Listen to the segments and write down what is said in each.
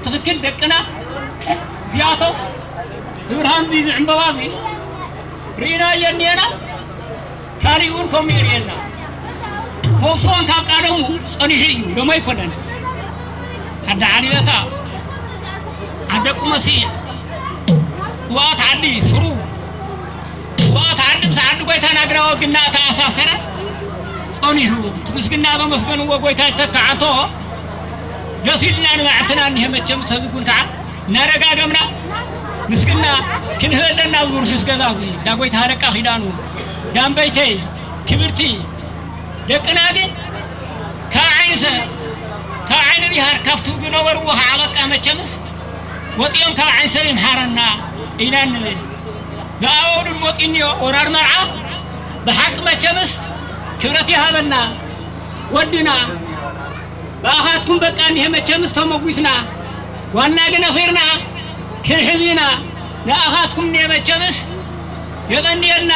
ትኽክል ደቅና እዚኣቶም ዝብርሃን እዚ ዝዕምበባ እዚ ርኢናዮ እኒኤና። ካሊእ እውን ከምኡ የርእየና። መውስቦን ካብ ቀደሙ ጸኒሑ እዩ፣ ሎሚ ኣይኮነን። ዓዲ ዓሊበታ፣ ዓዲ ቁመሲዕ፣ ቅብኣት ዓዲ ስሩ፣ ቅብኣት ዓዲ ምስ ዓዲ ጎይታ ናግራ ወግና ተኣሳሰረ ጸኒሑ። እቲ ምስግና ዘመስገንዎ ጎይታ ዝተተዓቶ ደስ ኢልና ንባዕልና እኒሀ መቸም ሰዚ እውን ከዓ እናረጋገምና ምስግና ክንህበለና ኣብዚ ርሑስ ገዛ እዚ ዳጎይታ ሃለቃ ኪዳኑ ዳንበይተይ ክብርቲ ደቅና ግን ካብ ዓይኒ ሰብ ካብ ዓይኒ ዲሃር ካብቲ ዝነበርዎ ከዓ በቃ መቸምስ ወፂኦም ካብ ዓይኒ ሰብ ይምሓረና ኢና እንብል። ዝኣወዱን ወፂ እኒኦ ወራር መርዓ ብሓቂ መቸምስ ክብረት ይሃበና ወድና ብኣኻትኩም በቃ እኒሀ መቸምስ ተመጒስና ጓልና ግን ኣኺርና ክንሕዝ ኢና። ንኣኻትኩም እኒሀ መቸምስ የቐንየልና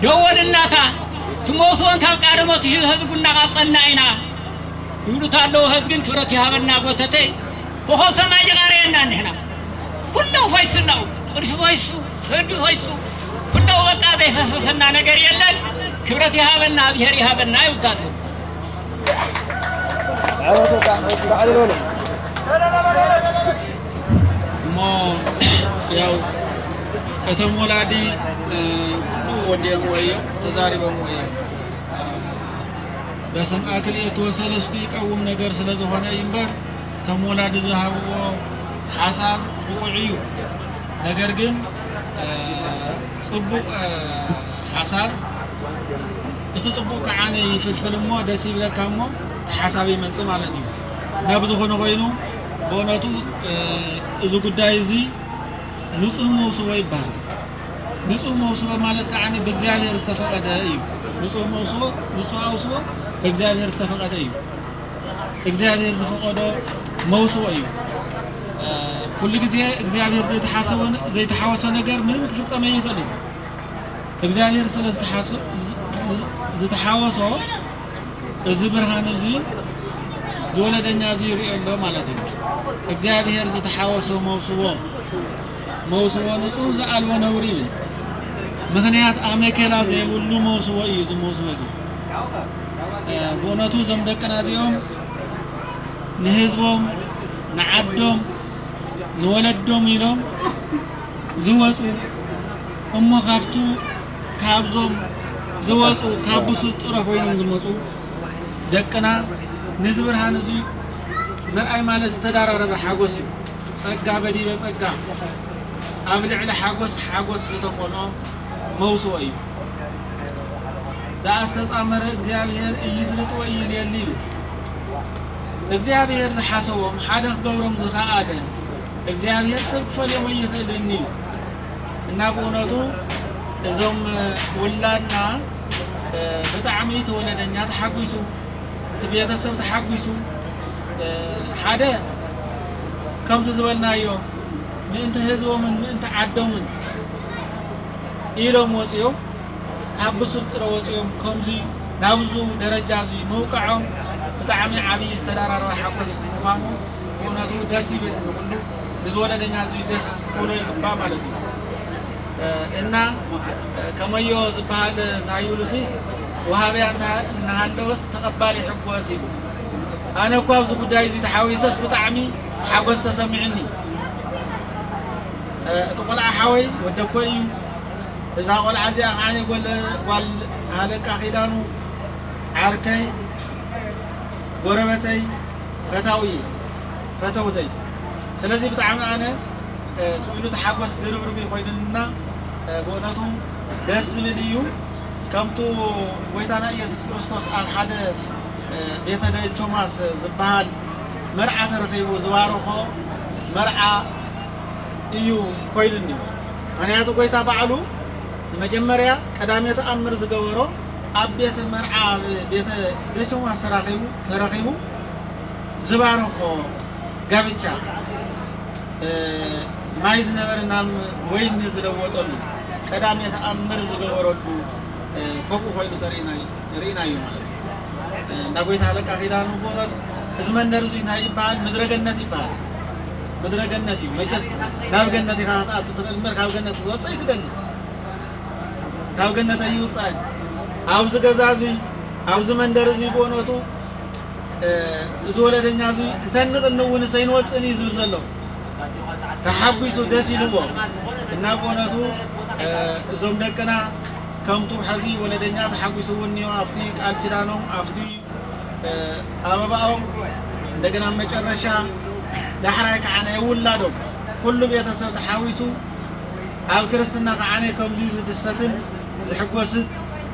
ደወልናታ ትመውስዎን ካብ ቃደሞት ህዝቢ እናቓጸልና ኢና ይብሉታ ኣለዉ። ህዝቢ ግን ክብረት ይሃበና ጎተተይ ኮኸብ ሰማይ ይቓረየና ንሕና ኩሉ ፈይስናው ቅዱስ ፈይሱ ፍርዲ ፈይሱ ኩሉ በቃ ዘይፈሰሰና ነገር የለን። ክብረት ይሃበና እግዚኣብሔር ይሃበና ይብሉታ ኣለዉ። እሞ ያው እቶም ወላዲ ኩሉ ወዲኦምዎ እዮም፣ ተዛሪቦምዎ እዮም። በስምዓ ክልኤቱ ወሰለስቱ ይቀውም ነገር ስለ ዝኾነ እዩ እምበር እቶም ወላዲ ዝሃብዎ ሓሳብ ብቑዕ እዩ። ነገር ግን ጽቡቕ ሓሳብ እቲ ጽቡቕ ከዓ ይፍልፍል እሞ ደስ ይብለካ እሞ እቲ ሓሳብ ይመጽእ ማለት እዩ። እና ብዝኾነ ኮይኑ ብእውነቱ እዚ ጉዳይ እዚ ንጹህ መውስቦ ይበሃል። ንጹህ መውስቦ ማለት ከዓ ብእግዚኣብሔር ዝተፈቐደ እዩ። ንጹህ መውስቦ ንጹህ ኣውስቦ ብእግዚኣብሔር ዝተፈቐደ እዩ። እግዚኣብሔር ዝፈቐዶ መውስቦ እዩ። ኩሉ ግዜ እግዚኣብሔር ዘይተሓሰቦ ዘይተሓወሶ ነገር ምንም ክፍጸም ኣይኽእልን። እግዚኣብሔር ስለ ዝተሓወሶ እዚ ብርሃን እዚ ዝወለደኛ እዚ ይርእዮ ኣሎ ማለት እዩ። እግዚኣብሔር ዝተሓወሶ መውስቦ መውስቦ ንጹህ ዝኣልቦ ነውሪ ይብል። ምኽንያት ኣመኬላ ዘይብሉ መውስቦ እዩ እዚ መውስቦ እዚ። ብእውነቱ እዞም ደቅና እዚኦም ንህዝቦም ንዓዶም ንወለዶም ኢሎም ዝወፁ እሞ ካብቱ ካብዞም ዝወፁ ካብ ብሱል ጥረ ኮይኖም ዝመፁ ደቅና ነዚ ብርሃን እዚ ምርኣይ ማለት ዝተዳራረበ ሓጎስ እዩ። ጸጋ በዲበ ጸጋ ኣብ ልዕሊ ሓጎስ ሓጎስ ዝተኾኖ መውስኦ እዩ። ዘኣስተጻመረ እግዚኣብሔር ኢይፍልጥ ወኢይልየሊ ይብል። እግዚኣብሔር ዝሓሰቦም ሓደ ክገብሮም ዝኸኣለ እግዚኣብሔር ሰብ ክፈልዮም ኣይኽእልን እዩ። እና ብእውነቱ እዞም ውላድና ብጣዕሚ ተወለደኛ ተሓጒሱ፣ እቲ ቤተሰብ ተሓጒሱ፣ ሓደ ከምቲ ዝበልናዮ ምእንቲ ህዝቦምን ምእንቲ ዓዶምን ኢሎም ወፂኦም፣ ካብ ብሱል ጥረ ወፂኦም ከምዚ ናብዙ ደረጃ እዚ ምውቃዖም ብጣዕሚ ዓብዪ ዝተደራረበ ሓጎስ ምዃኑ ብእውነቱ ደስ ይብል። ንኩሉ ንዝወለደኛ እዚ ደስ ክብሎ ይግባእ ማለት እዩ። እና ከመዮ ዝበሃል እንታይ ይብሉሲ፣ ወሃብያ እንተ-፣ እናሃለወስ ተቐባሊ ይሕጎስ ይብል። ኣነ እኳ ኣብዚ ጉዳይ እዚ ተሓዊሰስ ብጣዕሚ ሓጎስ ተሰሚዑኒ። እቲ ቆልዓ ሓወይ ወደኮይ እዩ። እዛ ቆልዓ እዚኣ ከዓ ጓል፣ ጓል ሃለቃ ኪዳኑ ዓርከይ፣ ጎረበተይ፣ ፈታዊ፣ ፈተውተይ። ስለዚ ብጣዕሚ ኣነ፣ እ፣ ስኢሉ ተሓጎስ ድርብርብ ኮይኑና፣ እ፣ ብእውነቱ ደስ ዝብል እዩ። ከምቱ ጎይታና ኢየሱስ ክርስቶስ ኣብ ሓደ፣ እ፣ ቤተ ደጅ ቶማስ ዝበሃል መርዓ ተረኺቡ ዝባረኾ መርዓ እዩ ኮይኑኒ። ምኽንያቱ ጎይታ ባዕሉ መጀመርያ ቀዳሜ ተኣምር ዝገበሮ ኣብ ቤተ መርዓ፣ ቤተ ደጅ ቶማስ ተራኺቡ፣ ተረኺቡ ዝባረኾ ጋብቻ፣ እ፣ ማይ ዝነበረ ናብ ወይኒ ዝለወጠሉ ቀዳሜ ተኣምር ዝገበረሉ፣ እ፣ ከምኡ ኮይኑ ተርእይና፣ ርኢናዮ ማለት እዩ። እ፣ እንዳ ጎይታ ሃለቃ ኪዳኑ ብእውነቱ እዚ መንደር እዚ እንታይ ይበሃል? ምድረ ገነት ይበሃል። ምድረ ገነት እዩ። መቸስ ናብ ገነት ኢኻ ክትኣቱ ትኽእል እምበር ካብ ገነት ክትወፅእ ኣይትደሊ። ካብ ገነት ኣይውፃእን። ኣብዚ ገዛ እዚ፣ ኣብዚ መንደር እዚ ብእውነቱ፣ እ፣ እዚ ወለደኛ እዚ እንተንቕኒ እውን ሰይንወፅእን እዩ ዝብል ዘሎ። ተሓጒሱ ደስ ኢልዎ እና ብእውነቱ፣ እ፣ እዞም ደቅና ከምቱ ሕዚ ወለደኛ ተሓጒሱ እውን እኒኦ ኣብቲ ቃል ኪዳኖም፣ ኣብቲ፣ እ፣ ኣበባኦም፣ እንደገና መጨረሻ ዳሕራይ ከዓ ናይ ውላዶም ኩሉ ቤተሰብ ተሓዊሱ ኣብ ክርስትና ከዓ ናይ ከምዚ ዝድሰትን ዝሕጎስን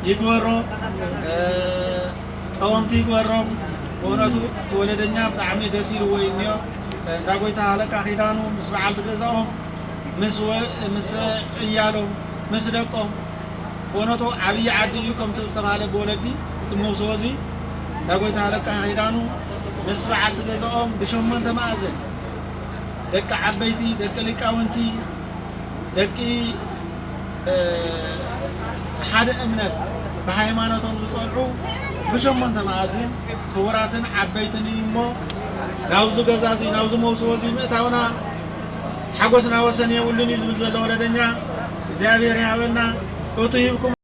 ይግበሮ፣ እ፣ ቀወምቲ ይግበሮም። ብእውነቱ እቲ ወለደኛ ብጣዕሚ ደስ ኢልዎ እዩ እኒኦ። እንዳ ጎይታ ሃለቃ ኪዳኑ ምስ በዓልቲ ገዛኦም፣ ምስ ወ-፣ ምስ ዕያሎም፣ ምስ ደቆም፣ ብእውነቱ ዓብዪ ዓዲ እዩ። ከምቲ ዝተባህለ ብወለዲ እቲ መውስቦ እዚ እንዳ ጎይታ ሃለቃ ኪዳኑ ምስ በዓልቲ ገዛኦም ብሸሞንተ መኣዝን ደቂ ዓበይቲ፣ ደቂ ሊቃውንቲ፣ ደቂ፣ እ፣ ሓደ እምነት ብሃይማኖቶም ዝጸንዑ ብሸሞንተ መኣዝን ክቡራትን ዓበይትን እዩ እሞ ናብዚ ገዛ እዚ፣ ናብዚ መውስቦ እዚ ምእታውና ሓጎስና ወሰን የብሉን እዩ ዝብል ዘሎ ወለደኛ። እግዚኣብሔር ይሃበና። እቱ ሂብኩም